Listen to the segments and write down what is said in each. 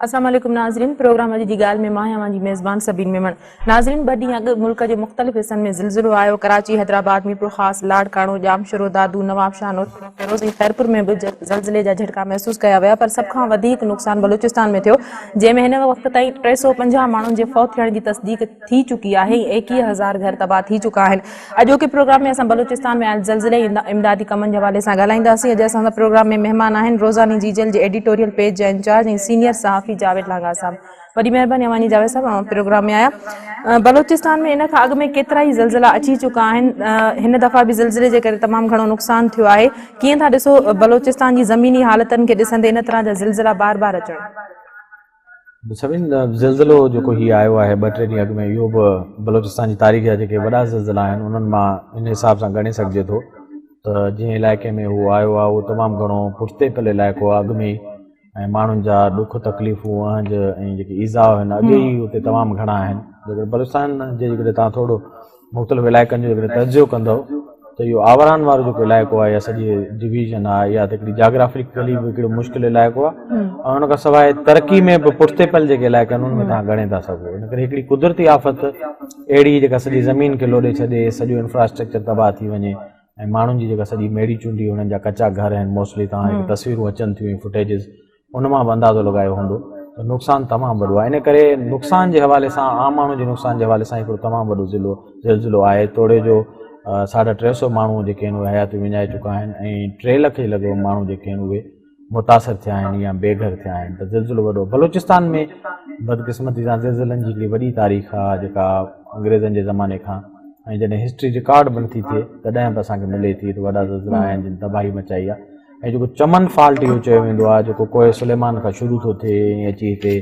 السلام عليڪم ناظرين پروگرام اڄ جي ڳالهه ۾ مان آهيان اوهان جي ميزبان سبين ميمڻ ناظرين ٻه ڏينهن اڳ ملڪ جي مختلف حصن ۾ زلزلو آيو ڪراچي حيدرآباد ميرپورخاص لاڙڪاڻو ڄامشورو دادو نوابشاهه نوشهرو فيروز ۽ خيرپور ۾ به زلزلي جا جهٽڪا محسوس ڪيا ويا پر سڀ کان وڌيڪ نقصان بلوچستان ۾ ٿيو جنهن ۾ هن وقت تائين 350 ماڻهن جي فوت ٿيڻ جي تصديق ٿي چڪي آهي ۽ 21 هزار گهر تباهه ٿي چڪا آهن. اڄوڪي پروگرام ۾ اسان بلوچستان ۾ آيل زلزلي ۽ امدادي ڪمن جي حوالي سان ڳالهائينداسين. اڄ اسان سان پروگرام ۾ مهمان آهن روزاني جيجل جي ايڊيٽوريل پيج جا انچارج ۽ سينيئر صحافي جاويد لانگاهه صاحب. وڏي مهرباني اوهان جي جاويد صاحب اوهان پروگرام ۾ آيا. بلوچستان ۾ ان کان اڳ ۾ ڪيترائي زلزلا اچي چڪا آهن هن دفعا به زلزلي جي ڪري تمام گهڻو نقصان ٿيو آهي ڪيئن ٿا ڏسو بلوچستان جي زميني حالتن کي ڏسندي ان طرح جا زلزلا بار بار اچڻ. سڀني زلزلو جيڪو هي آيو آهي ٻه ٽي ڏينهن اڳ ۾ اهو به بلوچستان جي تاريخ جا جيڪي وڏا زلزلا آهن انهن مان ان حساب سان ڳڻي سگهجي ٿو ته جنهن علائقي ۾ هو آيو آهي اهو تمام گهڻو پٺتي پيل علائقو آهي اڳ ۾ ئي ۽ ماڻهن جا ڏک تڪليفون اهنج ۽ جيڪي ايذاء آهن اڳي ئي اتي تمام گهڻا آهن جيڪڏهن بلوچستان جي جيڪڏهن تان ٿورو مختلف علائقن جو جيڪڏهن تجزيو ڪندؤ ته اهو آوران وارو جيڪو علائقو آهي يا سڄي ڊويزن آهي يا ته هڪڙي جاگرافيڪلي به هڪڙو مشڪل علائقو آهي ۽ ان کان سواء ترقي ۾ به پٺتي پيل جيڪي علائقا آهن ان ۾ تهان ڳڻي ٿا سگهو ان ڪري هڪڙي قدرتي آفت اهڙي جيڪا سڄي زمين کي لوڏي ڇڏي سڄو انفراسٽرڪچر تباهه ٿي وڃي ۽ ماڻهن جي جيڪا سڄي ميڙي چونڊي انهن جا ڪچا گهر آهن موسٽلي تهان کي تصويرون اچن ٿيون فوٽيجز ان مان به اندازو لڳايو هوندو ته نقصان تمام وڏو آهي ان ڪري نقصان جي حوالي سان عام ماڻهو جي نقصان جي حوالي سان هڪڙو تمام وڏو ضلعو زلزلو آهي توڙي جو ساڍا ٽي سو ماڻهو جيڪي آهن اهي حياتيون وڃائي چڪا آهن ۽ ٽي لک جي لڳ ڀڳ ماڻهو جيڪي آهن اهي متاثر ٿيا آهن يا بي گهر ٿيا آهن ته زلزلو وڏو بلوچستان ۾ بدقسمتي سان زلزلن جي هڪڙي وڏي تاريخ آهي جيڪا انگريزن جي زماني کان ۽ جڏهن هسٽري رڪارڊ به نٿي ٿئي تڏهن به اسان کي ملي ٿي ته وڏا زلزلا آيا آهن جن تباهي مچائي آهي ۽ جيڪو چمن فالٽ اهو چيو ويندو آهي جيڪو ڪوهه سليمان کان شروع ٿو ٿئي ۽ اچي هتي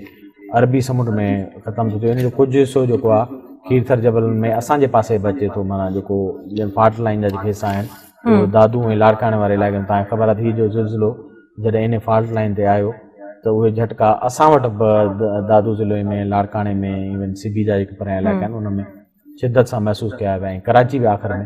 عربي سمنڊ ۾ ختم ٿو ٿئي ان جو ڪجهه حصو جيڪو آهي کيرٿر جبلن ۾ اسان جي پاسي به اچي ٿو معنيٰ جيڪو جن فالٽ لائن جا جيڪي حصا آهن اهو دادو ۽ لاڙڪاڻي واري علائقي ۾ تهان کي خبر آهي ته هي جو زلزلو جڏهن ان فالٽ لائن تي آيو ته اهي جهٽڪا اسان وٽ به دادو ضلعي ۾ لاڙڪاڻي ۾ ايون سبي جا جيڪي پريان علائقا آهن ان ۾ شدت سان محسوس ڪيا ويا ۽ ڪراچي به آخر ۾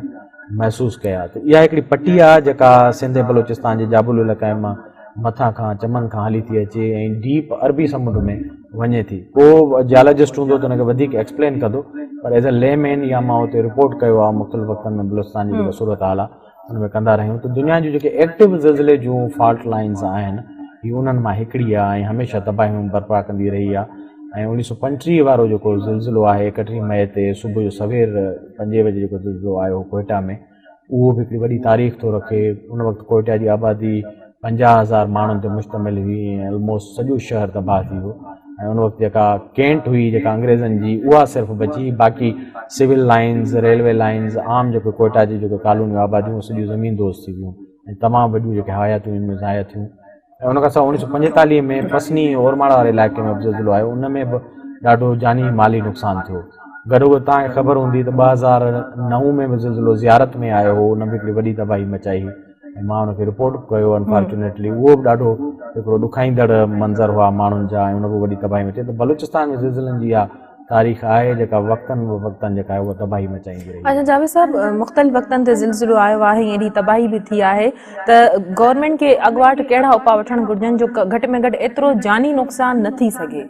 محسوس ڪيا ته اها هڪڙي پٽي آهي جيڪا سنڌ ۽ بلوچستان جي جابلو علائقن مان مٿان کان چمن کان هلي ٿي اچي ۽ ڊيپ عربي سمنڊ ۾ وڃي ٿي ڪو جيالاجسٽ هوندو ته ان کي وڌيڪ ايڪسپلين ڪندو پر ايز اي لي مين يا مان اتي رپورٽ ڪيو آهي مختلف وقتن ۾ بلوچستان جي جيڪا صورتحال آهي ان ۾ ڪندا رهيون ته دنيا جون جيڪي ايڪٽو زلزلي جون فالٽ لائنز آهن هي انهن مان هڪڙي آهي ۽ هميشه تباهيون برپا ڪندي رهي آهي ۽ اوڻيهه سو پنجٽيهه وارو جيڪو زلزلو آهي ايڪٽيهه مئي تي صبح جو سوير پنجين بجي جيڪو زلزلو آيو هو ڪوئيٽا ۾ اهو به هڪڙي وڏي تاريخ ٿو رکي ان وقت ڪوئيٽا جي آبادي 50 هزار ماڻهن تي مشتمل هئي ۽ الموسٽ سڄو شهر تباهه ٿي ويو ۽ ان وقت جيڪا ڪينٽ هئي جيڪا انگريزن جي اها صرف بچي باقي سول لائنز ريلوي لائنز عام جيڪو ڪوئيٽا جي جيڪو ڪالونيون آباديون سڄيون زمين دوز ٿي ويون ۽ تمام وڏيون جيڪي حياتيون ان ۾ ضايع ٿيون ۽ ان کان سواء اوڻيهه سو پنجيتاليهه ۾ پسني اورماڙا واري علائقي ۾ به زلزلو آيو ان ۾ به ڏاڍو جاني مالي نقصان ٿيو گڏوگڏ توهان کي خبر هوندي ته 2009 ۾ به زلزلو زيارت ۾ آيو هو ان به هڪڙي وڏي تباهي مچائي هئي ۽ مان ان کي رپورٽ به ڪيو انفارچونيٽلي اهو به ڏاڍو هڪڙو ڏکائيندڙ منظر هئا ماڻهن جا ۽ ان به وڏي تباهي مچائي ته بلوچستان ۾ زلزلن جي اها تاريخ آهي جيڪا وقتن به وقتن جيڪا آهي اها تباهي مچائيندي رهي اچا جاويد صاحب مختلف وقتن تي زلزلو آيو آهي ۽ ايڏي تباهي به ٿي آهي ته گورنمينٽ کي اڳواٽ ڪهڙا اپاء وٺڻ گهرجن جو گهٽ ۾ گهٽ ايترو جاني نقصان نه ٿي سگهي.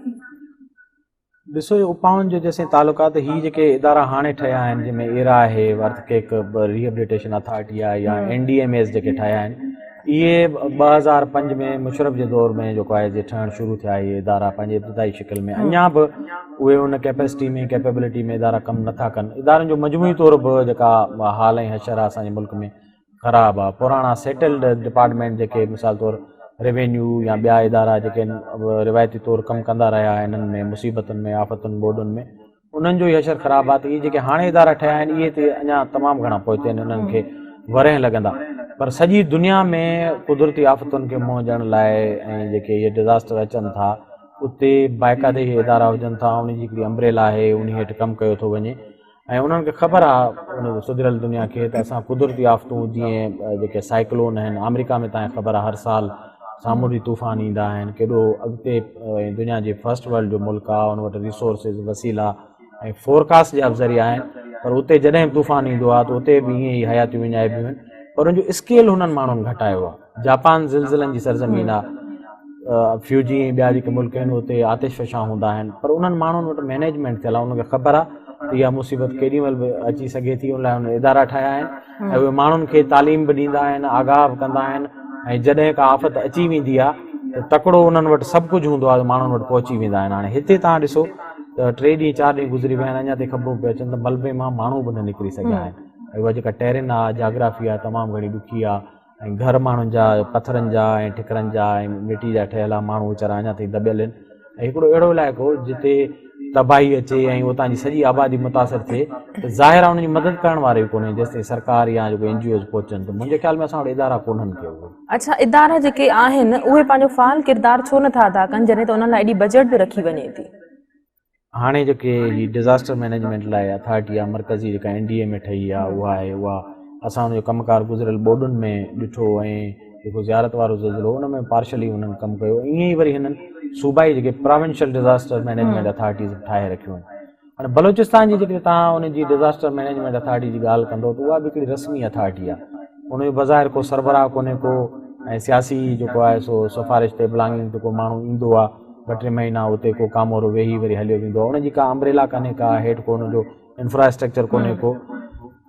ڏسو اپائن جو جيسين تعلق آهي ته هي جيڪي ادارا هاڻي ٺهيا آهن جنهن ۾ ايرا آهي ارٿ ڪيڪ ريهبليٽيشن اٿارٽي آهي يا اين ڊي ايم ايز جيڪي ٺاهيا آهن اهي 2005 ۾ مشرف جي دور ۾ جيڪو آهي جي ٺهڻ شروع ٿيا اهي ادارا پنهنجي ابتدائي شڪل ۾ اڃا به اهي ان ڪيپيسٽي ۾ ڪيپيبلٽي ۾ ادارا ڪم نٿا ڪن ادارن جو مجموعي طور به جيڪا حال ۽ حشر آهي اسان جي ملڪ ۾ خراب آ پراڻا سيٽلڊ ڊپارٽمينٽ جيڪي مثال طور ريونيو يا ٻيا ادارا جيڪي روايتي طور ڪم ڪندا رهيا انهن ۾ مصيبتن ۾ آفتن ٻوڏن ۾ انهن جو ئي حشر خراب آ ته اهي جيڪي هاڻي ادارا ٺهيا آهن اهي ته اڃا تمام گهڻا پوئتي آهن انهن کي ورهين لڳندا پر سڄي دنيا ۾ قدرتي آفتن کي منهن ڏيڻ لاء ۽ جيڪي اهي ڊزاسٽر اچن ٿا اتي باقاعدي اهي ادارا هجن ٿا ان جي هڪڙي امبريلا آهي ان هيٺ ڪم ڪيو ٿو وڃي ۽ انهن کي خبر آ ان سڌريل دنيا کي ته اسان قدرتي آفتون جيئن جيڪي سائيڪلون آهن آمريڪا ۾ تانکي خبر آ هر سال سامونڊي طوفان ايندا آهن ڪيڏو اڳتي دنيا جي فرسٽ ورلڊ جو ملڪ آ ان وٽ ريسورسز وسيلا ۽ فورڪاسٽ جا به ذريعا آهن پر اتي جڏهن به طوفان ايندو آ ته اتي به ائين ئي حياتيون وڃائبيون آهن پر ان جو اسڪيل هنن ماڻهن گهٽايو آ جاپان زلزلن جي سرزمين آ. فيوجي ۽ ٻيا جيڪي ملڪ آهن اتي آتش فشان هوندا آهن پر انهن ماڻهن وٽ مينيجمينٽ ٿيل آهي انهن کي خبر آهي ته اها مصيبت ڪيڏي مهل به اچي سگهي ٿي ان لاء انهن ادارا ٺاهيا آهن ۽ اهي ماڻهن کي تعليم به ڏيندا آهن آگاهه به ڪندا آهن ۽ جڏهن ڪا آفت اچي ويندي آهي ته تڪڙو انهن وٽ سڀ ڪجهه هوندو آهي ماڻهن وٽ پهچي ويندا آهن هاڻي هتي توهان ڏسو ته ٽي ڏينهن چار ڏينهن گذري ويا آهن اڃا تائين خبرون پيون اچن ته ملبي مان ماڻهو به نه نڪري سگهيا آهن ۽ اها جيڪا ٽيرين آهي جاگرافي آهي تمام گهڻي ڏکي آهي ۽ گهر ماڻهن جا پٿرن جا ۽ ٺڪرن جا ۽ مٽي جا ٺهيل آ ماڻهو ويچارا اڃا تائين دٻيل آهن ۽ هڪڙو اهڙو علائقو جتي تباهي اچي ۽ اتان جي سڄي آبادي متاثر ٿئي ته ظاهر آ ان جي مدد ڪرڻ وارو ئي ڪونهي جيستائين سرڪار يا جيڪو اين جي اوز پهچن ته منهنجي خيال ۾ اسان وٽ ادارا ڪونهن ڪي اهي. اڇا ادارا جيڪي آهن اهي پنهنجو فعال ڪردار ڇو نٿا ادا ڪن جڏهن ته انهن لاء ايڏي بجيٽ به رکي وڃي ٿي. هاڻي جيڪي هي ڊزاسٽر مئنيجمينٽ لاء اٿارٽي آهي مرڪزي جيڪا اين ڊي اي ۾ ٺهي آهي اها آهي اها اسان ان جو ڪم ڪار گذريل ٻوڏن ۾ ڏٺو ۽ جيڪو زيارت وارو زلزلو ان ۾ پارشلي انهن ڪم ڪيو ائين ئي وري هنن صوبائي جيڪي پراونشل ڊزاسٽر مئنيجمينٽ اٿارٽيز ٺاهي رکيون آهن هاڻي بلوچستان جي جيڪڏهن توهان ان جي ڊزاسٽر مئنيجمينٽ اٿارٽي جي ڳالهه ڪندو ته اها به هڪڙي رسمي اٿارٽي آهي ان جو بظاهر ڪو سربراهه ڪونهي ڪو ۽ سياسي جيڪو آهي سو سفارش تي بلانگنگ تي ڪو ماڻهو ايندو آهي ٻه ٽي مهينا اتي ڪو ڪامورو ويهي وري هليو ويندو آهي ان جي ڪا امبريلا ڪانهي ڪا هيٺ ڪو ان جو انفراسٽرڪچر ڪونهي ڪو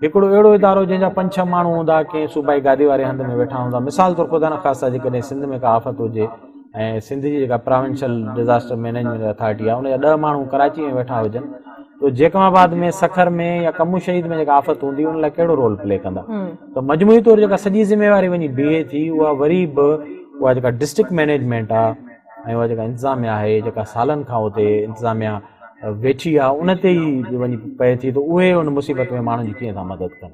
هڪڙو اهڙو ادارو جنهن جا پنج ڇهه ماڻهو هوندا ڪنهن صوبائي گادي واري هنڌ ۾ ويٺا هوندا مثال طور خدا نخواسته جيڪڏهن سنڌ ۾ ڪا آفت هجي ۽ سنڌ جي جيڪا پراونشل ڊزاسٽر مينيجمينٽ اٿارٽي آهي ان جا ڏهه ماڻهو ڪراچي ۾ ويٺا هجن تو جيڪب آباد ۾ سکر ۾ يا ڪمو شهيد ۾ جيڪا آفت هوندي ان لاء ڪهڙو رول پلي ڪندا ته مجموعي طور جيڪا سڄي ذميواري وڃي بيهي ٿي اها وري به اها جيڪا ڊسٽرڪٽ مينيجمينٽ آهي ۽ اها جيڪا انتظاميا آهي جيڪا سالن کان اتي انتظاميا ويٺي آهي ان تي ئي وڃي پئي ٿي ته اهي ان مصيبت ۾ ماڻهن جي ڪيئن ٿا مدد ڪن.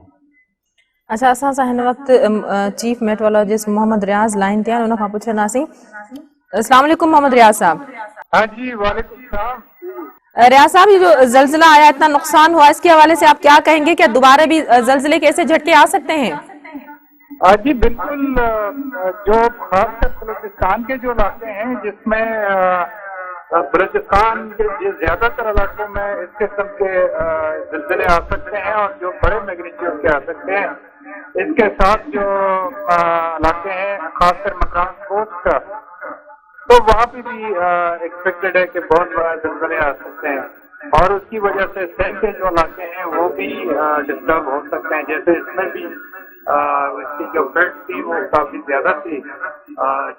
اڇا اسان سان هن وقت chief meteorologist Muhammad Riaz line تي آهن ان کان پڇنداسين. السلام عليڪم محمد رياض صاحب. ها جي وعليڪم السلام. رياض صاحب یہ جو زلزلہ آیا اتنا نقصان ہوا اس کے حوالے سے آپ کیا کہیں گے کیا دوبارہ بھی زلزلے کے ایسے جھٹکے آ سکتے ہیں؟ جی بالکل جو خاص کر بلوچستان کے جو علاقے ہیں جس میں بلوچستان کے زیادہ تر علاقوں میں اس قسم کے زلزلے آ سکتے ہیں اور جو بڑے میگنیچیوڈ کے آ سکتے ہیں اس کے ساتھ جو علاقے ہیں خاص کر مکران کوسٹ کا تو وہاں پہ بھی ایکسپیکٹڈ ہے کہ بہت بڑا زلزلے آ سکتے ہیں اور اس کی وجہ سے سندھ کے جو علاقے ہیں وہ بھی ڈسٹرب ہو سکتے ہیں جیسے اس میں بھی اس کی جو بیڈ تھی وہ کافی زیادہ تھی۔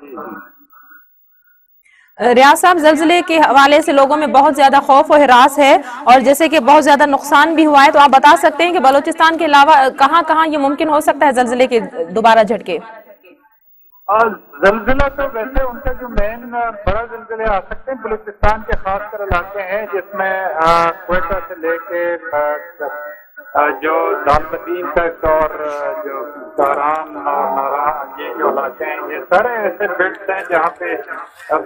جی جی ریاض صاحب زلزلے کے حوالے سے لوگوں میں بہت زیادہ خوف و ہراس ہے اور جیسے کہ بہت زیادہ نقصان بھی ہوا ہے تو آپ بتا سکتے ہیں کہ بلوچستان کے علاوہ کہاں کہاں یہ ممکن ہو سکتا ہے زلزلے کے دوبارہ جھٹکے؟ زلزلہ تو ویسے ان کا جو مین بڑا زلزلے آ سکتے ہیں بلوچستان کے خاص کر علاقے ہیں جس میں کوئٹہ سے لے کے جو دالبدین تک اور جو تاران اور ناران یہ جو علاقے ہیں یہ سارے ایسے بیلٹس ہیں جہاں پہ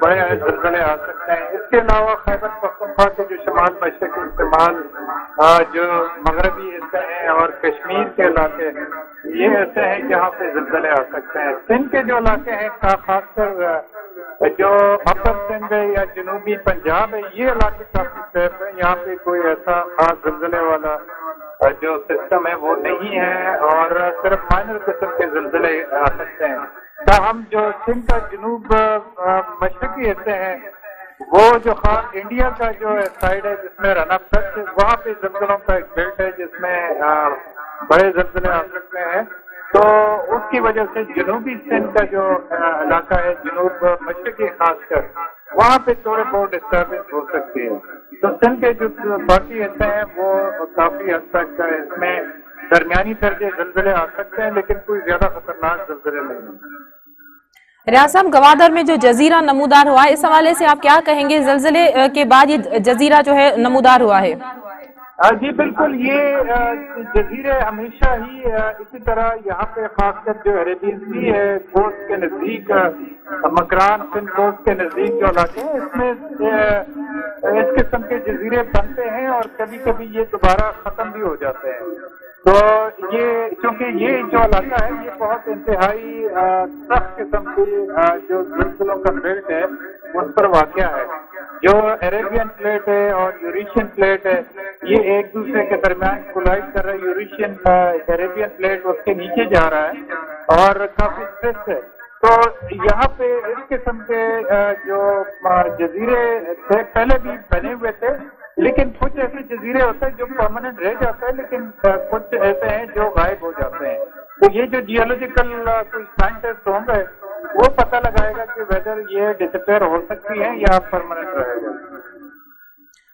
بڑے زلزلے آ سکتے ہیں۔ اس کے علاوہ خیبر پختونخوا کے جو شمال مشرق شمال جو مغربی حصے ہیں اور کشمیر کے علاقے یہ ایسے ہیں جہاں پہ زلزلے آ سکتے ہیں۔ سندھ کے جو علاقے ہیں خاص کر جو اپر سندھ ہے یا جنوبی پنجاب ہے یہ علاقے کافی سیف ہیں، یہاں پہ کوئی ایسا خاص زلزلے والا جو سسٹم ہے وہ نہیں ہے اور صرف مائنر قسم کے زلزلے آ سکتے ہیں۔ تاہم جو سندھ کا جنوب مشرقی حصے ہیں وہ جو خاص انڈیا کا جو سائڈ ہے جس میں رن اپ تک وہاں پہ زلزلوں کا ایک بیلٹ ہے جس میں بڑے زلزلے آ سکتے ہیں، تو اس کی وجہ سے جنوبی سندھ کا جو علاقہ ہے جنوب مشرقی خاص کر وہاں پہ تھوڑے بہت ڈسٹربنس ہو سکتی ہے۔ تو سندھ کے جو باقی حصے ہیں وہ کافی حد تک اس میں درمیانی درجے زلزلے آ سکتے ہیں لیکن کوئی زیادہ خطرناک زلزلے نہیں ہیں۔ ریاض صاحب گوادر میں جو جزیرہ نمودار ہوا ہے اس حوالے سے آپ کیا کہیں گے؟ زلزلے کے بعد یہ جزیرہ جو ہے نمودار ہوا ہے۔ جی بالکل، یہ جزیرے ہمیشہ ہی اسی طرح یہاں پہ خاص کر جو عربین سی ہے کوسٹ کے نزدیک مکران سندھ کوسٹ کے نزدیک جو علاقے ہیں اس میں اس قسم کے جزیرے بنتے ہیں اور کبھی کبھی یہ دوبارہ ختم بھی ہو جاتے ہیں۔ تو یہ چونکہ یہ جو علاقہ ہے یہ بہت انتہائی سخت قسم کی جو زلزلوں کا بیلٹ ہے اس پر واقع ہے۔ جو عربین پلیٹ ہے اور یوریشین پلیٹ ہے یہ ایک دوسرے کے درمیان کولائڈ کر رہا ہے، یوریشین عربین پلیٹ اس کے نیچے جا رہا ہے اور کافی سٹریس ہے، तो यहाँ पे इस किस्म के जो जजीरे थे पहले भी बने हुए थे, लेकिन कुछ ऐसे जजीरे होते हैं जो परमानेंट रह जाते हैं, लेकिन कुछ ऐसे हैं जो गायब हो जाते हैं। तो ये जो जियोलॉजिकल कोई साइंटिस्ट होंगे वो पता लगाएगा कि वेदर ये डिसअपेयर हो सकती है या परमानेंट रहेगा।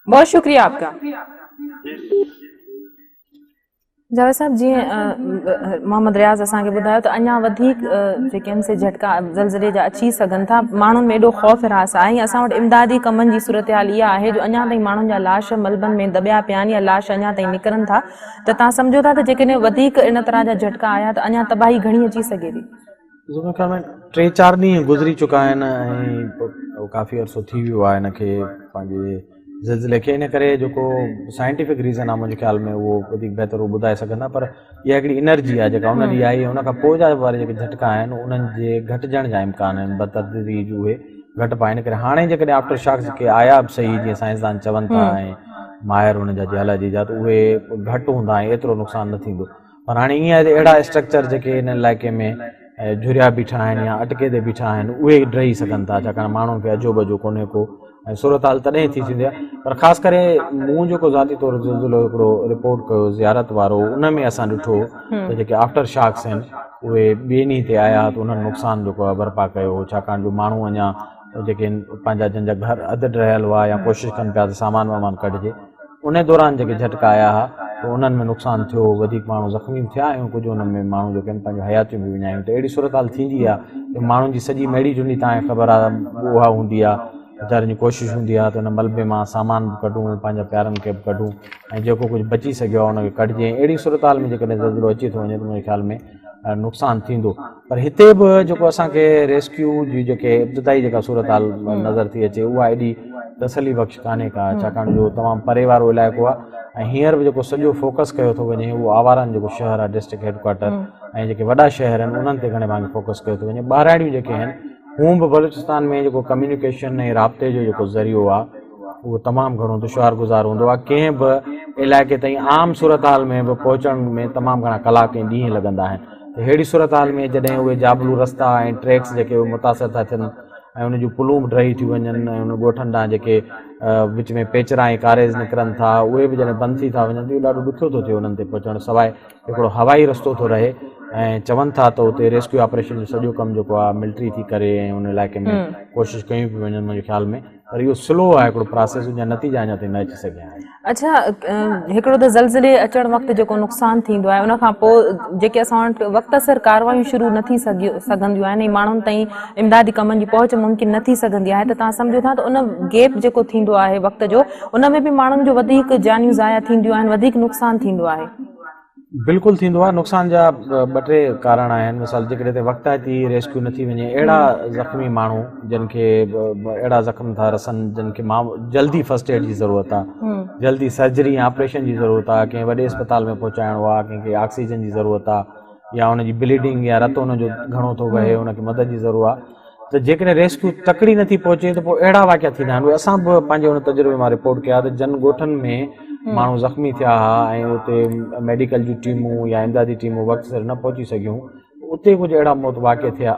बहुत शुक्रिया आपका। जावेद साहब, जीअं मोहम्मद रियाज़ असांखे ॿुधायो त अञा वधीक जेके आहिनि से झटका ज़लज़िले जा अची सघनि था, माण्हुनि में एॾो ख़ौफ़ हिरास आहे ऐं असां वटि इमदादी कमनि जी सूरत हाल इहा आहे जो अञा ताईं माण्हुनि जा लाश मलबनि में दॿिया पिया आहिनि या लाश अञा ताईं निकिरनि था, त तव्हां सम्झो था त जेकॾहिं वधीक इन तरह जा झटका आया त अञा तबाही घणी अची सघे थी? منهنجي خيال ۾ ٽي چار ڏينهن گذري چڪا آهن ۽ ڪافي عرصو ٿي ويو آهي هن کي پنهنجي زلزلي کي، ان ڪري جيڪو سائنٽيفڪ ريزن آهي منهنجي خيال ۾ اهو وڌيڪ بهتر اهو ٻڌائي سگهندا، پر اها هڪڙي انرجي آهي جيڪا ان ڏينهن آئي، ان کان پوء جا واري جيڪي جهٽڪا آهن انهن جي گهٽجڻ جا امڪان آهن، بتدريج اهي گهٽ پيا، ان ڪري هاڻي جيڪڏهن آفٽر شاڪس جيڪي آيا به صحيح جيئن سائنسدان چون ٿا ۽ ماهر ان جا جيالاجي جا ته اهي گهٽ هوندا ۽ ايترو نقصان نه ٿيندو، پر هاڻي ائين آهي ته اهڙا اسٽرڪچر جيڪي هن علائقي ۾ جهريا بيٺا آهن يا اٽڪي تي بيٺا آهن اهي ڊهي سگهن ٿا، ڇاڪاڻ ماڻهن کي اجهو بجو ڪونهي ڪو ۽ صورتحال تڏهن ٿي ٿيندي آهي. پر خاص ڪري مون جيڪو ذاتي طور زلزلو هڪڙو رپورٽ ڪيو زيارت وارو، ان ۾ اسان ڏٺو ته جيڪي آفٽر شاڪس آهن اهي ٻئي ڏينهن تي آيا ته انهن نقصان جيڪو آهي برپا ڪيو هو، ڇاڪاڻ جو ماڻهو اڃا جيڪي پنهنجا جن جا گهر اڌ ڊهيل هئا يا ڪوشش ڪن پيا ته سامان وامان ڪڍجي، ان دوران جيڪي جهٽڪا آيا ها ته انهن ۾ نقصان ٿيو، وڌيڪ ماڻهو زخمي به ٿيا ۽ ڪجهه انهن ۾ ماڻهو جيڪي آهن پنهنجون حياتيون به وڃايون. ته اهڙي صورتحال ٿيندي آهي ته ماڻهن جي سڄي ميڙي چونڊي تان کي خبر آهي اها هوندي آهي، ويچارن جي ڪوشش هوندي آهي ته ان ملبي مان سامان به ڪڍون، پنهنجا پيارن کي به ڪڍون ۽ جيڪو ڪجهه بچي سگهيو آهي ان کي ڪڍجي. ۽ اهڙي صورتحال ۾ جيڪڏهن زلزلو اچي ٿو وڃي ته منهنجي خيال ۾ نقصان ٿيندو. پر هتي به جيڪو اسان کي ريسڪيو جي جيڪي ابتدائي جيڪا صورتحال نظر ٿي اچي اها ايڏي تسلي بخش ڪانهي ڪا، ڇاڪاڻ جو تمام پري وارو علائقو آهي ۽ هينئر به جيڪو سڄو فوڪس ڪيو ٿو وڃي اهو آواران جيڪو شهر آهي ڊسٽرڪٽ هيڊ ڪوارٽر ۽ جيڪي وڏا شهر آهن انهن تي گهڻي ڀاڱي فوڪس ڪيو ٿو وڃي. ٻهراڙيون جيڪي آهن هونء به بلوچستان ۾ جيڪو ڪميونيڪيشن ۽ رابطي جو جيڪو ذريعو آهي اهو تمام گهڻو دشوار گذار هوندو آهي، ڪنهن به علائقي تائين عام صورتحال ۾ به پهچڻ ۾ تمام گهڻا ڪلاڪ ۽ ڏينهن لڳندا آهن. ته ههڙي صورتحال ۾ جڏهن اهي جابلو رستا ۽ ٽريڪس جيڪي اهي متاثر ٿا ٿين ۽ ان جون پلون به ڊهي ٿيون وڃن ۽ ان ڳوٺن ڏانهن جيڪي وچ ۾ پيچرا ۽ ڪاريز نڪرن ٿا اهي به جڏهن بند ٿي ٿا وڃن ته اهو ڏاڍو ڏکيو ٿو ٿئي انهن تي پهچڻ، سواء هڪڙو هوائي رستو ٿو رهي ۽ چون ٿا ته اتي ريسڪيو آپريشن جو سڄو ڪم جيڪو آهي ملٽري ٿي ڪري ۽ ان علائقي ۾ ڪوشش ڪيون پيون وڃن منهنجي خيال ۾ پر اهو سلو آهي هڪڙو پراسيس ان جا نتيجا اڃا تائين نه اچي سگهيا آهن. اڇا هڪڙو ته زلزلي اچڻ وقت جيڪو نقصان ٿيندو آهي ان کان پوء جيڪي اسان وٽ وقت سر ڪاروايون شروع نه ٿي سگهنديون آهن ۽ ماڻهن تائين امدادي ڪمن جي پهچ ممڪن نه ٿي سگهندي آهي ته توهان سمجهو ٿا ته ان گيپ جيڪو ٿيندو آهي وقت جو ان ۾ به ماڻهن جو وڌيڪ جانيون ضايع ٿينديون آهن وڌيڪ نقصان ٿيندو آهي. بلڪل ٿيندو آهي نقصان جا ٻه ٽي ڪارڻ آهن مثال جيڪڏهن هتي وقتائتي ريسڪيو نه ٿي وڃي اهڙا زخمي ماڻهو جن کي اهڙا زخم ٿا رسن جن کي جلدي فرسٽ ايڊ جي ضرورت آهي جلدي سرجري يا آپريشن جي ضرورت آهي ڪنهن وڏي اسپتال ۾ پهچائڻو آهي ڪنهن کي آڪسيجن جي ضرورت آهي يا ان جي بليڊنگ يا رت ان جو گهڻو ٿو وهي ان کي مدد جي ضرورت آهي ته جيڪڏهن ريسڪيو تڪڙي نٿي پهچي ته پوء اهڙا واقعا ٿيندا آهن. اهي اسان به پنهنجي ان تجربي مان رپورٽ ڪيا ته جن ڳوٺن ۾ ماڻهو زخمي ٿيا ها ۽ اتي ميڊيڪل جون ٽيمون يا امدادي ٽيمون وقت سر نه پهچي سگهيون اتي ڪجهه اهڙا موت واقع ٿيا.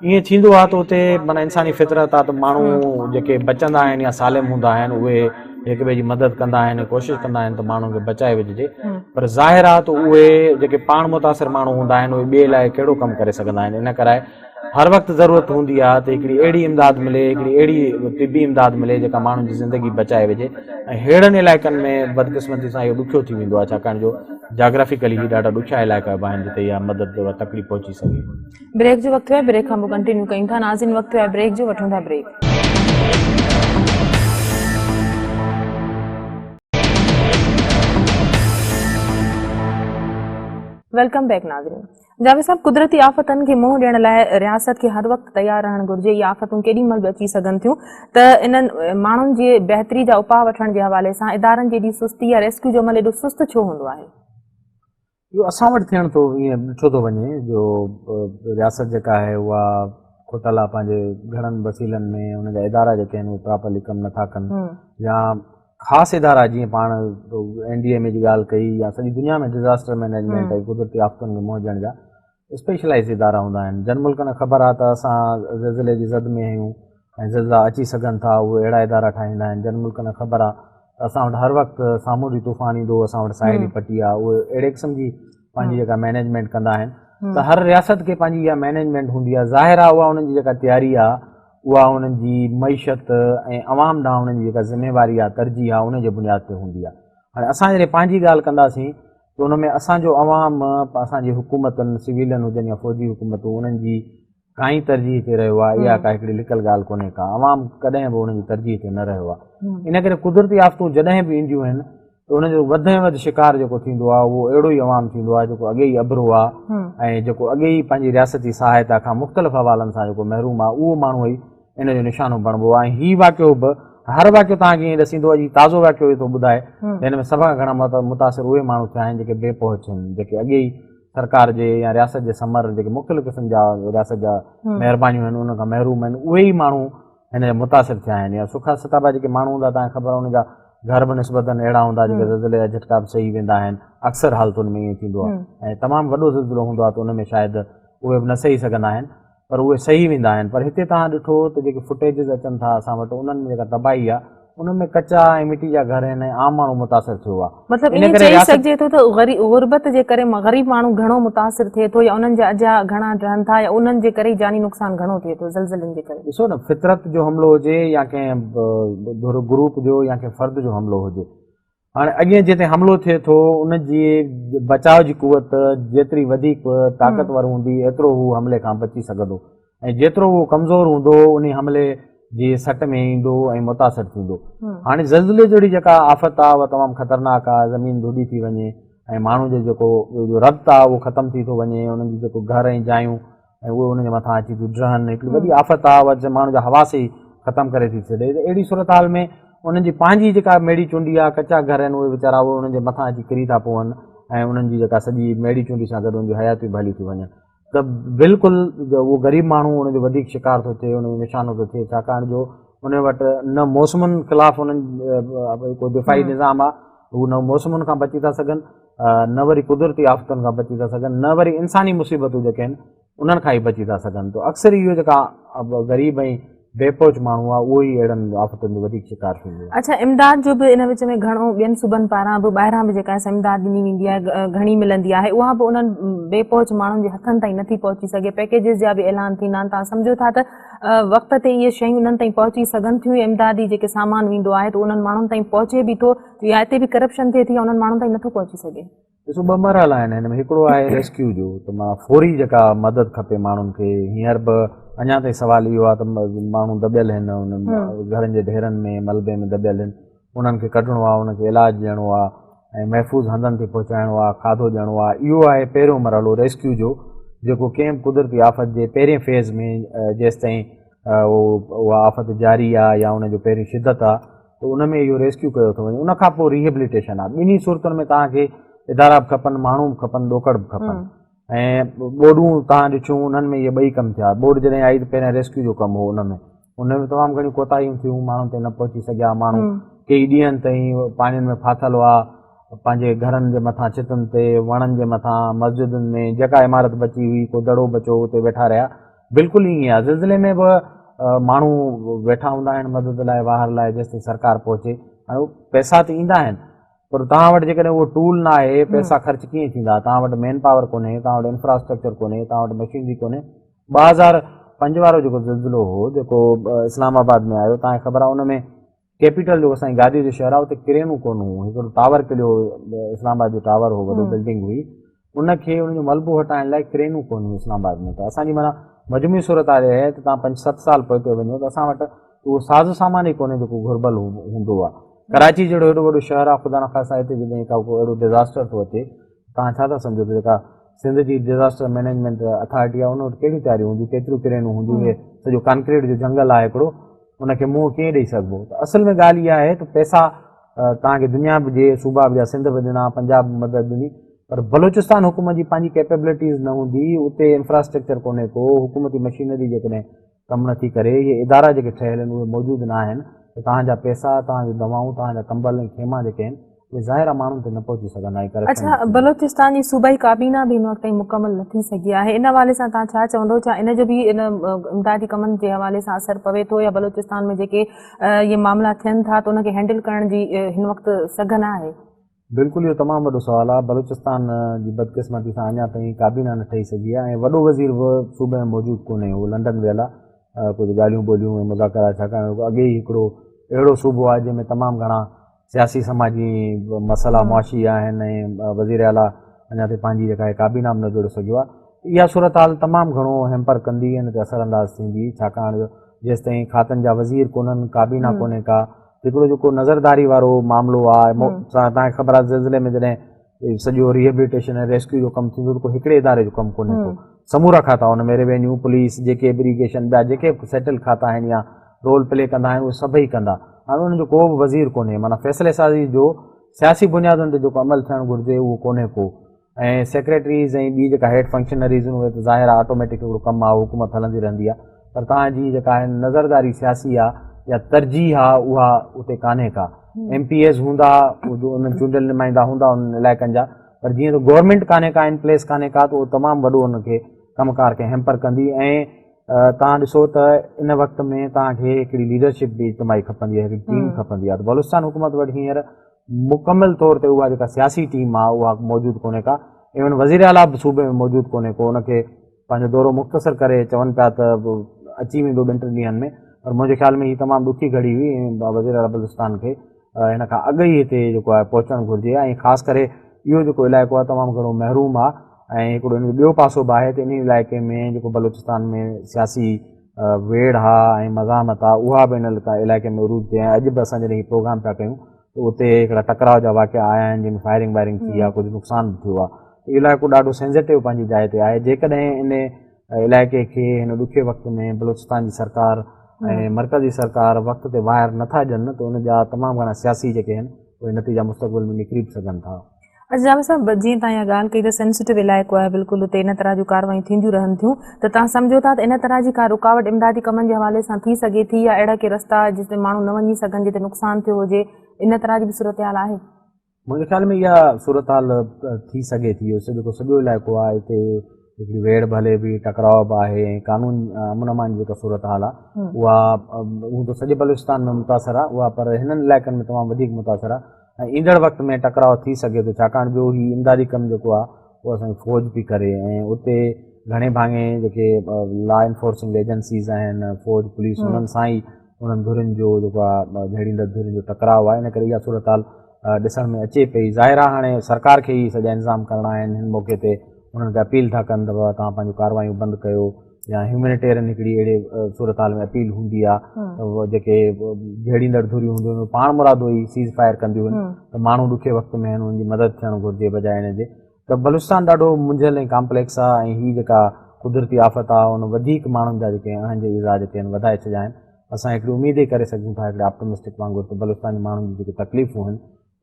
ائين ٿيندو آهي ته اتي معنيٰ انساني فطرت آهي ته ماڻهو جيڪي بچندا آهن يا سالم هوندا آهن اهي هڪ ٻئي جي مدد ڪندا آهن ۽ ڪوشش ڪندا آهن ته ماڻهن کي بچائي وجهجي پر ظاهر آهي ته اهي جيڪي پاڻ متاثر ماڻهو هوندا آهن اهي ٻئي لاء ڪهڙو ڪم ڪري سگهندا آهن. ان ڪري هر وقت ضرورت هوندي آهي ته هڪڙي اهڙي امداد ملي، هڪڙي اهڙي طبي امداد ملي جيڪا ماڻهن جي زندگي بچائي وجهي ۽ ههڙن علائقن ۾ بدقسمتي سان اهو ڏکيو ٿي ويندو آهي ڇاڪاڻ جو جاگرافيڪلي هي ڏاڍا ڏکيا علائقا به آهن جتي اها مدد تڪڙي پهچي سگهي. بريڪ جو وقت ٿيو آهي بريڪ کان پوء ڪنٽينيو ڪيون ٿا ناظرين وقت ٿيو آهي بريڪ جو وٺون ٿا بريڪ. Welcome back ناظرين. جاويد صاحب قدرتي آفتن کي منهن ڏيڻ لاء رياست کي هر وقت تيار رهڻ گهرجي، اهي آفتون ڪيڏي مهل به اچي سگهن ٿيون ته انهن ماڻهن جي بهتري جا اپاء وٺڻ جي حوالي سان ادارن جي ايڏي سستي يا ريسڪيو جو عمل ايڏو سست ڇو هوندو آهي؟ اهو اسان وٽ ٿيڻ ٿو ائين ڏٺو ٿو وڃي جو رياست جيڪا آهي اها کٽل آهي پنهنجي گهڻن وسيلن ۾ ان جا ادارا جيڪي آهن اهي پراپرلي ڪم نٿا ڪن يا خاص ادارا جيئن پاڻ اين ڊي ايم اي جي ڳالهه ڪئي يا سڄي دنيا ۾ ڊزاسٽر مئنيجمينٽ ۽ قدرتي آفتن کي منهن ڏيڻ جا اسپيشلائز ادارا هوندا آهن. جن ملڪن کي خبر آهي ته اسان زلزلي جي زد ۾ آهيون ۽ زلزلا اچي سگهن ٿا اهي اهڙا ادارا ٺاهيندا آهن. جن ملڪن کي خبر آهي ته اسان وٽ هر وقت سامونڊي طوفان ايندو، اسان وٽ ساحلي پٽي آهي، اهي اهڙي قسم جي پنهنجي جيڪا مئنيجمينٽ ڪندا آهن ته هر رياست کي پنهنجي اها مئنيجمينٽ هوندي آهي. ظاهر آهي اها انهن جي جيڪا تياري آهي اها انهن جي معيشت ۽ عوام ڏانهن انهن جي جيڪا ذميواري آهي، ترجيح آهي، ان جي بنياد تي هوندي آهي. هاڻي اسان جڏهن پنهنجي ڳالهه ڪنداسين ته ان ۾ اسان جو عوام، اسان جي حڪومتن، سويلين هجن يا فوجي حڪومتون، انهن جي ڪائي ترجيح تي رهيو آهي، اها ڪا هڪڙي لڪل ڳالهه ڪونهي ڪا. عوام ڪڏهن به انهن جي ترجيح تي نه رهيو آهي. ان ڪري قدرتي آفتون جڏهن به اينديون آهن ته ان جو وڌ ۾ وڌ شڪار جيڪو ٿيندو آهي اهو اهڙو ئي عوام ٿيندو آهي جيڪو اڳي ئي اڀرو آهي ۽ جيڪو اڳي ئي پنهنجي رياستي سهائتا کان مختلف حوالن سان جيڪو محروم آهي اهو ماڻهو ئي ان جو نشانو بڻبو آهي. ۽ هي واقعو به هر واقعو توهان کي ائين ڏسيندو اڄ هي تازو واقعو اهو ٿو ٻڌائي ته هن ۾ سڀ کان گهڻا متاثر اهي ماڻهو ٿيا آهن جيڪي بي پهچ آهن، جيڪي اڳي ئي سرڪار جي يا رياست جي ثمر جيڪي مختلف قسم جا رياست جا مهربانيون آهن انهن کان محروم آهن، اهي ئي ماڻهو هن جا متاثر ٿيا آهن. يا سکا ستابا جيڪي ماڻهو هوندا توهان کي خبر آهي انهن جا گهر به نسبتاً اهڙا هوندا جيڪي زلزلي جا جهٽڪا به سهي ويندا آهن، اڪثر حالتن ۾ ائين ٿيندو آهي ۽ تمام وڏو زلزلو هوندو آهي ته ان ۾ شايد اهي به نه سهي سگهندا آهن پر اهي سهي ويندا آهن. پر هتي توهان ڏٺو ته جيڪي فوٽيجز اچن ٿا اسان وٽ انهن ۾ جيڪا تباهي آهي انهن ۾ ڪچا ۽ مٽي جا گهر آهن ۽ عام ماڻهو متاثر ٿيو آهي. مطلب ان ائين ڪري چئي رياست سگهجي ٿو ته غربت جي ڪري غريب ماڻهو گهڻو متاثر ٿئي ٿو يا انهن جا اجها گهڻا ڊهن ٿا يا انهن جي ڪري ئي جاني نقصان گهڻو ٿئي ٿو زلزلن جي ڪري. ڏسو نه فطرت جو حملو هجي يا ڪنهن ڌر گروپ جو يا ڪنهن فرد جو حملو هجي هاڻي اڳئين جنهن تي حملو ٿئي ٿو ان جي بچاء جي قوت جيتري وڌيڪ طاقتور هوندي ايترو هو حملي کان بچي سگهندو ۽ جيترو اهو ڪمزور هوندو انهي حملي جي سٽ ۾ ايندو ۽ متاثر ٿيندو. هاڻي زلزلي جهڙي جيڪا آفت آهي اها تمام خطرناڪ آهي، زمين ڌوڏي ٿي وڃي ۽ ماڻهو جو جيڪو ربط آهي اهو ختم ٿي ٿو وڃي، انهن جي جيڪو گهر ۽ جايون ۽ اهي انهن جي مٿان اچي ٿيون ڊهن، هڪڙي وڏي آفت آهي اها ماڻهو جا حواس ئي ختم ڪري ٿي ڇڏي ته اهڙي صورتحال ۾ انهن جي پنهنجي جيڪا ميڙي چونڊي آهي، ڪچا گهر آهن اهي ويچارا اهي انهن جي مٿان اچي ڪري ٿا پون ۽ انهن جي جيڪا سڄي ميڙي چونڊي سان گڏ انهن جون حياتيون به هلي ٿيون وڃن. ته بلڪل اهو غريب ماڻهو ان جو وڌيڪ شڪار ٿو ٿئي، ان جو نشانو ٿو ٿئي، ڇاڪاڻ جو ان وٽ نه موسمن خلاف انهن ڪو دفاعي نظام آهي، هو نه موسمن کان بچي ٿا سگهن، نه وري قدرتي آفتن کان بچي ٿا سگهن، نه وري انساني مصيبتون جيڪي آهن انهن کان ئي بچي ٿا سگهن. ته اڪثر اهو جيڪا غريب ۽ بي پهچ ماڻهو آهي اهو ئي اهڙن آفتن جو وڌيڪ شڪار ٿيندو آهي. اڇا امداد جو به ان وچ ۾ گهڻو ٻين صوبن پاران به ٻاهران به جيڪا امداد ڏني ويندي آهي گهڻي ملندي آهي اها به انهن بي پهچ ماڻهن جي هٿن تائين نٿي پهچي سگهي پيڪيجز جا به اعلان ٿيندا آهن توهان سمجهو ٿا ته وقت تي اهي شيون انهن تائين پهچي سگهن ٿيون يا امدادي جيڪي سامان ويندو آهي ته انهن ماڻهن تائين پهچي به ٿو يا اتي به ڪرپشن ٿئي ٿي يا انهن ماڻهن تائين نٿو پهچي سگهي. ڏسو ٻه مرحلا آهن هن ۾ هڪڙو آهي ريسڪيو جو ته معنيٰ فوري جيڪا مدد کپي ماڻهن کي هينئر به اڃا تائين سوال اهو آهي ته ماڻهو دٻيل آهن انهن گهرن جي ڍيرن ۾ ملبي ۾ دٻيل آهن انهن کي ڪڍڻو آهي انهن کي علاج ڏيڻو آهي ۽ محفوظ هنڌن تي پهچائڻو آهي کاڌو ڏيڻو آهي اهو آهي پهريون مرحلو ريسڪيو جو جيڪو ڪنهن به قدرتي آفت جي پهرين فيز ۾ جيستائين اها آفت جاري آهي يا ان جو پهرين شدت آهي ته ان ۾ اهو ريسڪيو ڪيو ٿو وڃي ان کان پوء ريهيبليٽيشن آهي ٻنهي صورتن ۾ توهان کي ادارا به کپن ماڻهو به کپن ڏوڪڙ به کپن ۽ ٻوڏون توهان ڏٺيون انهن ۾ اهي ٻئي ڪم ٿيا ٻوڏ جڏهن آئي ته پهريان ريسڪيو جو ڪم هو ان ۾ ان ۾ تمام گهڻيون ڪوتاهيون ٿيون ماڻهن تي نه پهچي سگهيا ماڻهو ڪيئي ڏينهن تائين پاڻين ۾ ڦاٿل هئا پنهنجي گهرن جي مٿان ڇتن تي وڻن جي مٿان مسجدن ۾ جيڪا عمارت بچي هئي ڪو دڙو بچو اتي ويٺا رهيا بلڪل ائين آهي زلزلي ۾ به ماڻهو ويٺا هوندا آهن مدد لاء واهر لاء جيستائين سرڪار پهچي هاڻي پئسا ته ايندا آهن پر توهان وٽ جيڪڏهن اهو ٽول نه آهي پئسا خرچ ڪيئن ٿيندا توهان وٽ مين پاور ڪونهي توهان وٽ انفراسٽرڪچر ڪونهي توهان وٽ مشينري ڪونهي 2005 وارو جيڪو زلزلو هو جيڪو اسلام آباد ۾ آيو توهان کي خبر آهي ان ۾ ڪيپيٽل جو اسان جي گادي جو شهر آهي اتي ڪرينون ڪونه هيون هڪڙو ٽاور ڪليو اسلام آباد جو ٽاور هو وڏو بلڊنگ هئي ان کي ان جو ملبو هٽائڻ لاء ڪرينون ڪونه هيون اسلام آباد ۾ ته اسان جي معنيٰ مجموعي صورت حال اها آهي ته تان 5 7 سال پوئتي وڃو ته اسان وٽ اهو ساز سامان ئي ڪونهي جيڪو گهربل هوندو آهي ڪراچي جهڙو هيڏو وڏو شهر آهي خدا نخواسته هتي جڏهن ڪا ڪو اهڙو ڊزاسٽر ٿو اچي تان ڇا ٿا سمجهو ته جيڪا سنڌ جي ڊزاسٽر مئنيجمينٽ اٿارٽي آهي ان وٽ ڪهڙيون تياريون هونديون ڪيتريون ڪرينون هونديون اهي سڄو ڪانڪريٽ جو جنگل آهي هڪڙو ان کي منهن ڪيئن ڏئي سگهبو ته اصل ۾ ڳالهه اها آهي ته پئسا توهان کي دنيا به ڏئي، صوبا به ڏيا، سنڌ به ڏنا، پنجاب به مدد ڏني پر بلوچستان حڪومت جي پنهنجي ڪيپيبلٽيز نه هوندي، اتي انفراسٽرڪچر ڪونهي ڪو، حڪومتي مشينري جيڪڏهن ڪم نٿي ڪري، اهي ادارا جيڪي ٺهيل آهن اهي موجود نه آهن ته توهان جا پئسا، توهان جون دوائون، توهان جا ڪمبل ۽ خيما جيڪي آهن اهي ظاهر آهي ماڻهن تي نه پهچي سگهندا ۽ ڪرپشن اڇا بلوچستان جي صوبائي ڪابينا به هن وقت تائين مڪمل نه ٿي سگهي آهي ان حوالي سان توهان ڇا چوندو ڇا ان جو به ان امدادي ڪمن جي حوالي سان اثر پوي ٿو يا بلوچستان ۾ جيڪي اهي معاملا ٿين ٿا ته ان کي هينڊل ڪرڻ جي هن وقت سگهه نه آهي. بلڪل اهو تمام وڏو سوال آهي بلوچستان جي بدقسمتي سان اڃا تائين ڪابينا نه ٺهي سگهي آهي ۽ وڏو وزير به صوبي ۾ موجود ڪونهي هو لنڊن ويل آهي ڪجهه ڳالهيون ٻولهيون ۽ مذاڪرا ڇاڪاڻ اڳي ئي هڪڙو اهڙو صوبو آهي جنهن ۾ تمام گهڻا سياسي سماجي مسئلا معاشي آهن ۽ وزير اعليٰ اڃا تائين پنهنجي جيڪا آهي ڪابينا به نه جوڙي سگهيو آهي اها صورتحال تمام گهڻو هيمپر ڪندي ان تي اثر انداز ٿيندي ڇاڪاڻ جو جيستائين کاتن جا وزير ڪونهن ڪابينا ڪونهي ڪا هڪڙو جيڪو نظرداري وارو معاملو آهي توهان کي خبر آهي زلزلي ۾ جڏهن سڄو ريهبليٽيشن ۽ ريسڪيو جو ڪم ٿيندو ته ڪو هڪڙي اداري جو ڪم ڪونهي ڪو سمورا کاتا ان ۾ ريونيو پوليس جيڪي به اريگيشن ٻيا جيڪي به سيٽل کاتا آهن يا رول پلي ڪندا آهن اهي سڀئي ڪندا هاڻي انهن جو ڪو به وزير ڪونهي معنيٰ فيصلي سازي جو سياسي بنيادن تي جيڪو عمل ٿيڻ گهرجي اهو ڪونهي ڪو ۽ سيڪريٽريز ۽ ٻي جيڪا هيڊ فنڪشنريز آهن اهي ته ظاهر آهي آٽوميٽڪ هڪڙو ڪم آهي حڪومت هلندي رهندي آهي پر توهان جي جيڪا آهي نظرداري سياسي آهي يا ترجيح آهي اها اتي ڪانهي ڪا ايم پي ايز هوندا انهن چونڊيل نمائندا هوندا انهن علائقن جا پر جيئن ته گورنمينٽ ڪانهي ڪا ان پليس ڪانهي ڪا ته اهو تمام وڏو ان کي ڪم ڪار کي هيمپر ڪندي ۽ توهان ڏسو ته ان وقت ۾ توهان کي هڪڙي ليڊرشپ به اجتماعي کپندي آهي هڪڙي ٽيم کپندي آهي ته بلوچستان حڪومت وٽ هينئر مڪمل طور تي اها جيڪا سياسي ٽيم آهي اها موجود ڪونهي ڪا ايون وزير اعليٰ به صوبي ۾ موجود ڪونهي ڪو ان کي پنهنجو دورو مختصر ڪري چون پيا ته اچي ويندو ٻن ٽن ڏينهن ۾ پر منهنجي خيال ۾ هي تمام ڏکي گهڙي هئي ۽ وزير اعليٰ بلوچستان کي هن کان اڳ ئي هتي جيڪو آهي پهچڻ گهرجي ۽ خاص ڪري اهو جيڪو علائقو آهي تمام گهڻو محروم آهي ۽ هڪڙو ان جو ٻيو پاسو به آهي ته انهي علائقي ۾ جيڪو بلوچستان ۾ سياسي ويڙهه آهي ۽ مزاحمت آهي اها به ان علائقي ۾ عروج تي آهي اڄ به اسان جڏهن هي پروگرام پيا ڪيون ته اتي هڪڙا ٽڪراء جا واقعا آيا آهن جنهن ۾ فائرنگ وائرنگ ٿي آهي ڪجهه نقصان به ٿيو آهي اهو علائقو ڏاڍو سينسيٽو پنهنجي جاء تي آهي جيڪڏهن ان علائقي کي هن ڏکي وقت ۾ بلوچستان جي سرڪار ۽ مرڪزي سرڪار وقت تي واهر نٿا ڏين ته ان جا تمام گهڻا سياسي جيڪي آهن اهي نتيجا مستقبل ۾ نڪري به سگهن ٿا. اچ جاويد صاحب جيئن توهان اها ڳالهه ڪئي ته سينسيٽو علائقو آهي بلڪل اتي ان طرح جون ڪارروايون ٿينديون رهن ٿيون ته توهان سمجهو ٿا ته ان طرح جي ڪا رڪاوٽ امدادي ڪمن جي حوالي سان ٿي سگهي ٿي يا اهڙا ڪي رستا جتي ماڻهو نه وڃي سگهن جتي نقصان ٿيو هجي ان طرح جي به صورتحال آهي؟ منهنجي خيال ۾ اها صورتحال ٿي سگهي ٿي اهو جيڪو سڄو علائقو آهي اتي هڪڙي ويڙهه به هلي پئي ٽڪراء به آهي ۽ قانون امن امان جي جيڪا صورتحال آهي اها هونء ته سڄي بلوچستان ۾ متاثر آهي اها پر هنن علائقن ۾ تمام وڌيڪ متاثر آهي ۽ ايندڙ وقت ۾ ٽڪراء ٿي سگهي ٿو ڇاڪاڻ جو هي امدادي ڪم جيڪو آهي اهو اسان جي فوج پئي ڪري ۽ اتي گهڻي ڀاڱي جيڪي لا انفورسنگ ايجنسيز آهن فوج پوليس انهن سان ئي انهن ڌرين جو جيڪو آهي جهيڙيندڙ ڌرين جو ٽڪراء آهي ان ڪري اها صورتحال ڏسڻ ۾ اچي پئي ظاهر آهي هاڻي سرڪار کي ئي سڄا انتظام ڪرڻا آهن هن موقعي تي انهن کي اپيل ٿا ڪن ته بابا توهان پنهنجون ڪاروايون بند ڪيو يا هيومينيٽيرين هڪڙي اهڙي صورتحال ۾ اپيل هوندي آهي ته جيڪي جهيڙيندڙ ڌريون هونديون آهن پاڻ مرادو ئي سيز فائر ڪنديون آهن ته ماڻهو ڏکي وقت ۾ آهن انهن جي مدد ٿيڻ گهرجي بجاء ان جي ته بلوچستان ڏاڍو منجهيل ۽ ڪامپليڪس آهي ۽ هي جيڪا قدرتي آفت آهي ان وڌيڪ ماڻهن جا جيڪي اهنج ايذاء جيڪي آهن وڌائي ڇڏيا آهن اسان هڪڙي اميد ئي ڪري سگهون ٿا هڪڙي آپٽمسٽڪ وانگر ته بلوچستان جي ماڻهن جون جيڪي تڪليفون آهن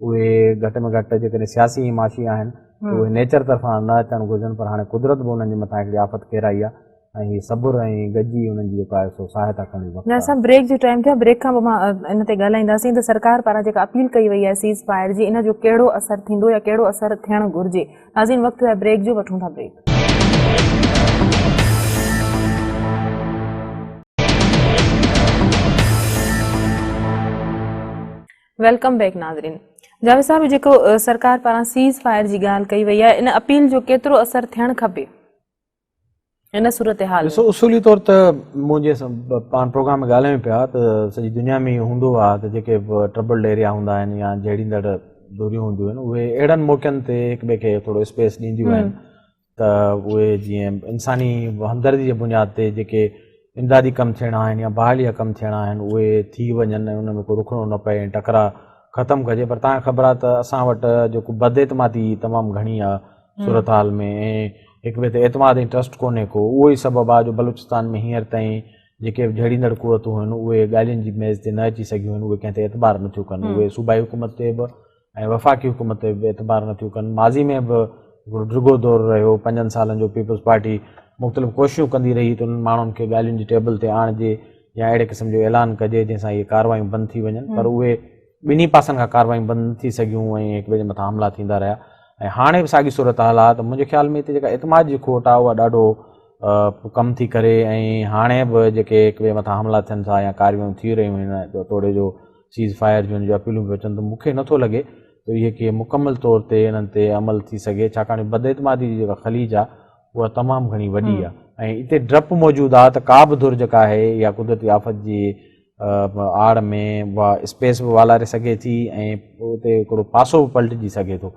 اهي گهٽ ۾ گهٽ جيڪڏهن سياسي ۽ معاشي آهن ته اهي نيچر طرفان نه اچڻ گهرجن پر هاڻي قدرت به انهن جي مٿان هڪڙي آفت ڪيرائي آهي ۽ هي صبر ۽ گڏجي انهن جي جيڪو آهي سو سهائتا ڪرڻ جو وقت آهي. صاحب بريڪ جو ٽائيم ٿيو آهي بريڪ کان پوء مان ان تي ڳالهائينداسين ته سرڪار پاران جيڪا اپيل ڪئي وئي آهي سيز فائر جي ان جو ڪهڙو اثر ٿيندو يا ڪهڙو اثر ٿيڻ گهرجي ناظرين وقت ٿيو آهي بريڪ جو وٺون ٿا بريڪ. Welcome back ناظرين جاويد صاحب جيڪو سرڪار پاران سيز فائر جي ڳالهه ڪئي وئي آهي ان اپيل جو ڪيترو اثر ٿيڻ کپي ان صورتحال ڏسو اصولي طور ته مون جي پاڻ پروگرام ۾ ڳالهايون پيا ته سڄي دنيا ۾ اهو هوندو آهي ته جيڪي به ٽربلڊ ايريا هوندا آهن يا جهيڙيندڙ ڌريون هونديون آهن اهي اهڙن موقعن تي هڪ ٻئي کي ٿورو اسپيس ڏينديون آهن ته اهي جيئن انساني همدردي جي بنياد تي جيڪي امدادي ڪم ٿيڻا آهن يا بحالي جا ڪم ٿيڻا آهن اهي ٿي وڃن ۽ ان ۾ ڪو رخنو نه پئي ۽ ٽڪراء ختم ڪجي پر توهان کي خبر آهي ته اسان وٽ جيڪو بد اعتمادي تمام گهڻي آهي صورتحال ۾ ۽ هڪ ٻئي تي اعتماد ۽ ٽرسٽ ڪونهي ڪو اهو ئي سبب آهي جو بلوچستان ۾ هينئر تائين جيڪي به جهيڙيندڙ قوتون آهن اهي ڳالهين جي ميز تي نه اچي سگهيون آهن اهي ڪنهن تي اعتبار نٿيون ڪن اهي صوبائي حڪومت تي به ۽ وفاقي حڪومت تي به اعتبار نه ٿيون ڪن، ماضي ۾ به هڪڙو ڊگهو دور رهيو، پنجن سالن جو پيپلز پارٽي مختلف ڪوششون ڪندي رهي ته انهن ماڻهن کي ڳالهين جي ٽيبل تي آڻجي يا اهڙي قسم جو اعلان ڪجي جنهن سان اهي ڪارروايون بند ٿي وڃن پر اهي ٻنهي پاسن کان ڪاروايون بند نه ٿي سگهيون ۽ هڪ ٻئي جي مٿان حملا ٿيندا رهيا ۽ هاڻي به ساڳي صورتحال آهي ته منهنجي خيال ۾ هتي جيڪا اعتماد جي کوٽ آهي اها ڏاڍو ڪم ٿي ڪري ۽ هاڻي به جيڪي هڪ ٻئي مٿان حملا ٿين ٿا يا ڪاروايون ٿي رهيون آهن توڙي جو سيز فائر جون جو اپيلون پيون اچن ته مون کي نٿو لڳي ته اهي ڪي مڪمل طور تي انهن تي عمل ٿي سگهي ڇاڪاڻ جو بداعتمادي جي جيڪا خليج آهي اها تمام گهڻي وڏي آهي ۽ اتي ڊپ موجود آهي ته ڪا به ڌر جيڪا آهي اها قدرتي آفت جي آڙ ۾ اها اسپيس به والاري سگهي ٿي ۽ اتي هڪڙو پاسو به پلٽجي سگهي ٿو.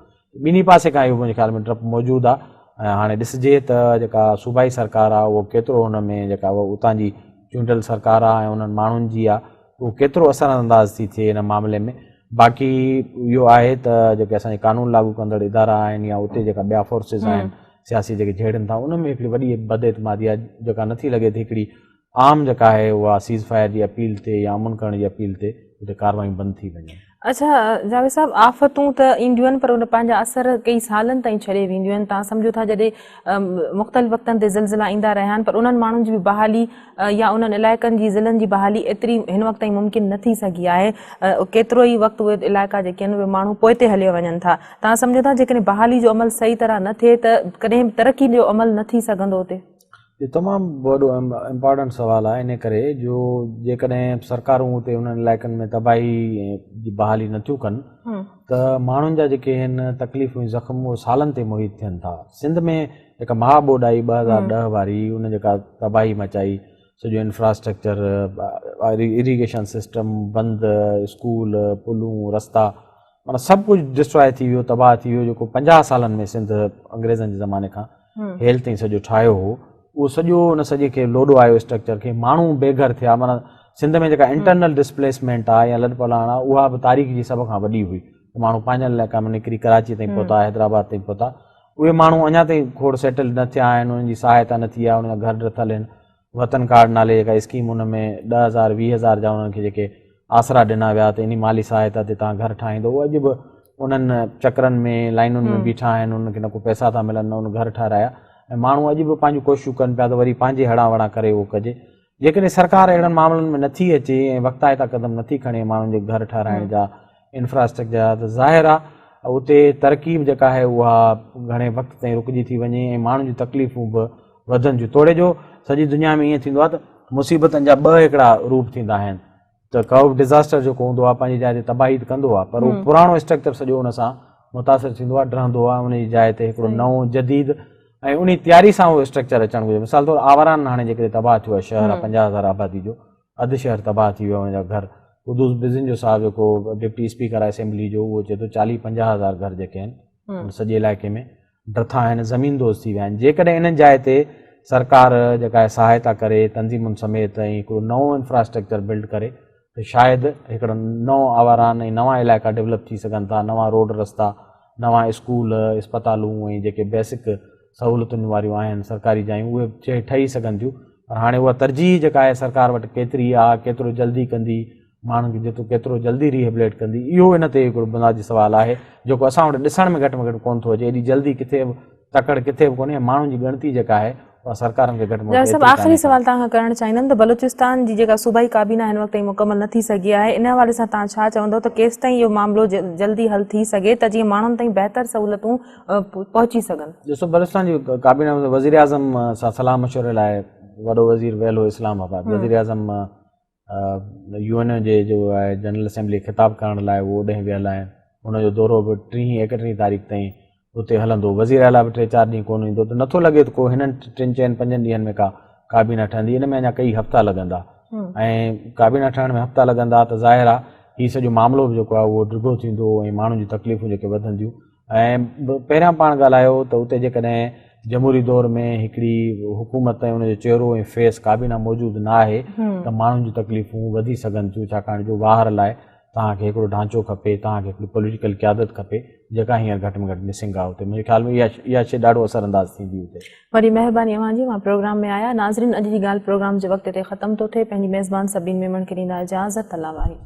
ٻنهي پاسي کان اهو منهنجي خيال ۾ ڊپ موجود آهي ۽ هاڻي ڏسجي ته جيڪا صوبائي سرڪار آهي اهو ڪيترو ان ۾ جيڪا اتان جي چونڊيل سرڪار آهي ۽ انهن ماڻهن جي آهي اهو ڪيترو اثر انداز ٿي ٿئي ان معاملي ۾ باقي اهو آهي ته جيڪي اسان جي قانون لاڳو ڪندڙ ادارا آهن يا اتي جيڪا ٻيا فورسز آهن سياسي جيڪي جهيڙن ٿا ان ۾ هڪڙي وڏي بد اعتمادي آهي جيڪا نٿي لڳي ته هڪڙي عام جيڪا آهي اها سيز فائر جي اپيل تي يا امن ڪرڻ جي اپيل تي اتي ڪاروايون بند ٿي وڃن. اڇا جاويد صاحب آفتون ته اينديون آهن پر ان پنهنجا اثر ڪيئي سالن تائين ڇڏي وينديون آهن توهان سمجهو ٿا جڏهن مختلف وقتن تي زلزلا ايندا رهيا آهن پر انهن ماڻهن جي به بحالي يا انهن علائقن جي ضلعن جي بحالي ايتري هن وقت تائين ممڪن نه ٿي سگهي آهي ڪيترو ئي وقت اهي علائقا جيڪي آهن اهي ماڻهو پوئتي هليا وڃن ٿا توهان سمجهو ٿا جيڪڏهن بحالي جو عمل صحيح طرح نه ٿئي ته ڪڏهن به ترقي جو عمل نه ٿي سگهندو اتي. اهو تمام وڏو امپارٽنٽ سوال آهي ان ڪري جو جيڪڏهن سرڪارون اتي انهن علائقن ۾ تباهي جي بحالي نٿيون ڪن ته ماڻهن جا جيڪي آهن تڪليفون ۽ زخم اهي سالن تي محيط ٿين ٿا سنڌ ۾ جيڪا مها ٻوڏ آئي 2010 واري ان جيڪا تباهي مچائي سڄو انفراسٽرڪچر اريگيشن سسٽم بند اسڪول پلون رستا معنيٰ سڀ ڪجهه ڊسٽرائي ٿي ويو تباهه ٿي ويو جيڪو 50 سالن ۾ سنڌ انگريزن جي زماني کان هيل تائين سڄو ٺاهيو هو اهو سڄو ان سڄي کي لوڏو آيو اسٽرڪچر کي ماڻهو بي گهر ٿيا معنيٰ سنڌ ۾ جيڪا انٽرنل ڊسپليسمينٽ آهي يا لڏ پلاڻ آهي اها به تاريخ جي سڀ کان وڏي هئي ماڻهو پنهنجن علائقن ۾ نڪري ڪراچي تائين پهتا حيدرآباد تائين پهتا اهي ماڻهو اڃا تائين کوڙ سيٽل نه ٿيا آهن انهن جي سهائتا نه ٿي آهي انهن جا گهر ڊٿل آهن وطن ڪارڊ نالي جيڪا اسڪيم ان ۾ 10000 20000 جا انهن کي جيڪي آسرا ڏنا ويا ته انهي مالي سهائتا تي توهان گهر ٺاهيندو اهي اڄ به انهن چڪرن ۾ لائنن ۾ بيٺا آهن انهن کي نه ڪو پئسا ٿا ملن نه ان گهر ٺهرايا ۽ ماڻهو اڄ به پنهنجون ڪوششون ڪن پيا ته وري پنهنجي هڙان وڙان ڪري اهو ڪجي جيڪڏهن سرڪار اهڙن معاملن ۾ نٿي اچي ۽ وقتائتا قدم نٿي کڻي ماڻهن جي گهر ٺهرائڻ جا انفراسٽرڪچر جا ته ظاهر آهي اتي ترقي به جيڪا آهي اها گهڻي وقت تائين رڪجي ٿي وڃي ۽ ماڻهن جون تڪليفون به وڌن ٿيون توڙي جو سڄي دنيا ۾ ائين ٿيندو آهي ته مصيبتن جا ٻه هڪڙا روپ ٿيندا آهن ته ڪو به ڊزاسٽر جيڪو هوندو آهي پنهنجي جاء تي تباهي ته ڪندو آهي پر اهو پراڻو اسٽرڪچر سڄو ان سان متاثر ٿيندو آهي ڊهندو آهي ان جي جاء تي هڪڙو نئون جديد ۽ انهي تياري سان اهو اسٽرڪچر اچڻ گهرجي مثال طور آواران هاڻي جيڪڏهن تباهه ٿيو آهي شهر آهي 50000 آبادي جو اڌ شهر تباهه ٿي ويو آهي ان جا گهر قدوس بزنجو صاحب جيڪو ڊپٽي اسپيڪر آهي اسيمبلي جو اهو چئي ٿو 40 50 هزار گهر جيڪي آهن ان سڄي علائقي ۾ ڊٿا آهن زمين دوز ٿي ويا آهن جيڪڏهن انهن جاء تي سرڪار جيڪا آهي سهائتا ڪري تنظيمن سميت ۽ هڪڙو نئون انفراسٽرڪچر بلڊ ڪري ته شايد هڪڙو نئون آواران ۽ نوان علائقا ڊولپ ٿي سگهن ٿا نوان روڊ رستا نوان اسڪول اسپتالون ۽ جيڪي بيسڪ سهولتن واريون آهن سرڪاري جايون اهي ٺهي سگهن ٿيون پر هاڻي اها ترجيح جيڪا آهي سرڪار وٽ ڪيتري آهي ڪيترو جلدي ڪندي ماڻهن کي جيترو ڪيترو جلدي ريهبليٽ ڪندي اهو ان تي هڪڙو بنيادي سوال آهي جيڪو اسان وٽ ڏسڻ ۾ گهٽ ۾ گهٽ ڪونه ٿو اچي ايڏي جلدي ڪٿي به تڪڙ ڪٿي به ڪونهي ۽ ماڻهن جي ڳڻتي جيڪا آهي اها سرڪارن کي گهٽ ۾ گهٽ ڊاڪٽر صاحب ايتري آخري ڪانهي ڪا. سوال توهان کان ڪرڻ چاهيندم ته بلوچستان جي جيڪا صوبائي ڪابينا هن وقت تائين مڪمل نه ٿي سگهي آهي ان حوالي سان توهان ڇا چوندو ته ڪيستائين اهو معاملو جلدي حل ٿي سگهي ته جيئن ماڻهن تائين بهتر سهولتون پهچي سگهن. ڏسو بلوچستان جي ڪابينا وزيراعظم سان صلاح مشوري لاء وڏو وزير ويل هو اسلام آباد وزيراعظم يو اين او جي جو آهي جنرل اسيمبلي کي خطاب ڪرڻ لاء اهو اوڏانهن ويل آهن ان جو دورو به ٽيهين ايڪٽيهين تاريخ تائين اتي هلندو وزير اعليٰ به ٽي چار ڏينهن ڪونه ايندو ته نٿو لڳي ته ڪو هنن ٽن چئن پنجن ڏينهن ۾ ڪا ڪابينا ٺهندي ان ۾ اڃا ڪئي هفتا لڳندا ۽ ڪابينا ٺهڻ ۾ هفتا لڳندا ته ظاهر آهي هي سڄو معاملو به جيڪو آهي اهو ڊگهو ٿيندو ۽ ماڻهن جون تڪليفون جيڪي وڌنديون ۽ پهريان پاڻ ڳالهايو ته اتي جيڪڏهن جمهوري دور ۾ هڪڙي حڪومت ۽ ان جو چهرو ۽ فيس ڪابينا موجود نه آهي ته ماڻهن جون تڪليفون وڌي سگهن ٿيون ڇاڪاڻ جو واهر لاء توهان کي هڪڙو ڍانچو کپي توهان کي هڪڙي پوليٽيڪل قيادت کپي جيڪا هينئر گهٽ ۾ گهٽ مسنگ آهي اتي منهنجي خيال ۾ اها اها شيء ڏاڍو اثر انداز ٿيندي اتي. وڏي مهرباني اوهان جي اوهان پروگرام ۾ آيا ناظرين اڄ جي ڳالهه پروگرام جو وقت هتي ختم ٿو ٿئي پنهنجي ميزبان سبين ميمڻ کي ڏيندا اجازت الله واهي.